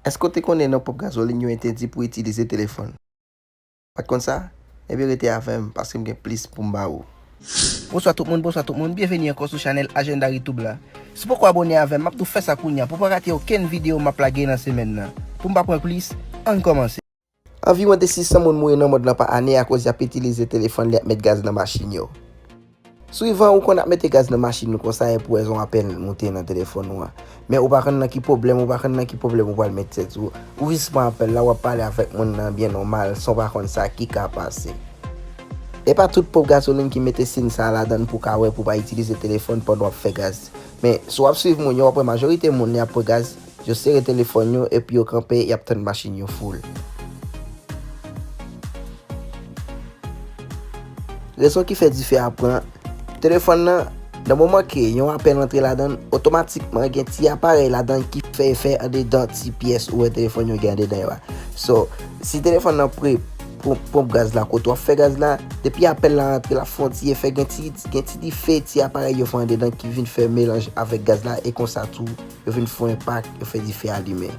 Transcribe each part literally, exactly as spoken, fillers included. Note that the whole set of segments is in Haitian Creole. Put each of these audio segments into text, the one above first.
Èske w te konnen nan ponp gazolin yo entèdi pou itilize telefòn? Ou pa t konn sa? Ebyen rete avè m, paske m gen plis pou m ba ou. Bonswa tout moun, bonswa tout moun, byenveni ankò sou chanèl Agenda Ritube la. Si w poko abòne avè m, m ap tou fè sa kounye a pou w pa rate okenn videyo m ap lage nan semèn nan. Pou m pa pran plis, ann kòmanse. Anviwon de sis san moun mouri nan mond lan pa ane akoz y ap itilize telefòn lè y ap met gaz nan machin yo. Souvan, ou konn ap mete gaz nan machin ou konsa epi w wè yon apèl moute nan telefòn ou an. Men ou pa konn nan ki pwoblèm, ou pa konn nan ki pwoblèm ou pral met tèt ou. Ou jis pran apèl la, w ap pale avèk moun nan byen nòmal, san w pa konn sa ki ka pase. E pa tout ponp gazolin ki mete siy sa a ladan l pou w ka wè pou w pa itilize telefòn pandan w ap fè gaz. Men, si w ap swiv moun yo, w ap wè majorite moun lè y ap pran gaz, yo sere telefòn yo epi yo kanpe, y ap tann machin yo foul. Rezon ki fè dife a pran telefòn nan, nan moman ke yon apèl antre ladan l, otomatikman gen ti aparèy ladan l ki fè efè andedan ti pyès ou wè telefòn yo gen andedan yo a. So, si telefòn nan pre ponp, ponp gaz la, kote w ap fè gaz la, depi apèl la antre, l ap fè yon ti efè, gen ti, gen ti dife, ti aparèy yo fè andedan ki vin fè melanj avèk gaz la, e konsa tou, yo vin fè yon enpak, yo fè dife a limen.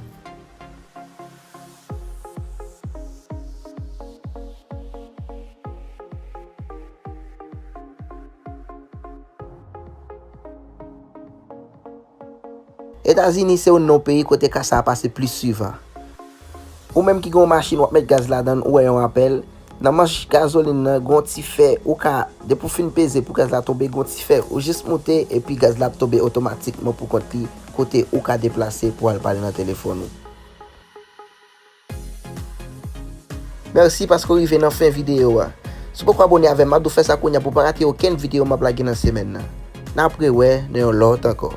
Etazini se youn nan peyi kote ka sa a pase plis souvan. Ou menm ki gen yon machin, w ap met gaz ladan l, ou wè yon apèl, nan manch gazolin nan, gen yon ti fè, ou ka, depi w fin peze pou gaz la tonbe, gen yon ti fè, ou jis moute, epi gaz la ap tonbe otomatikman pou kont li, kote ou ka deplase pou al pale nan telefòn ou. Mèsi paske w rive nan fen videyo a. Si w poko abòne avè m, m ap tou fè sa kounye a pou w pa rate okenn videyo m ap lage nan semèn nan. N ap rewè nan yon lòt ankò.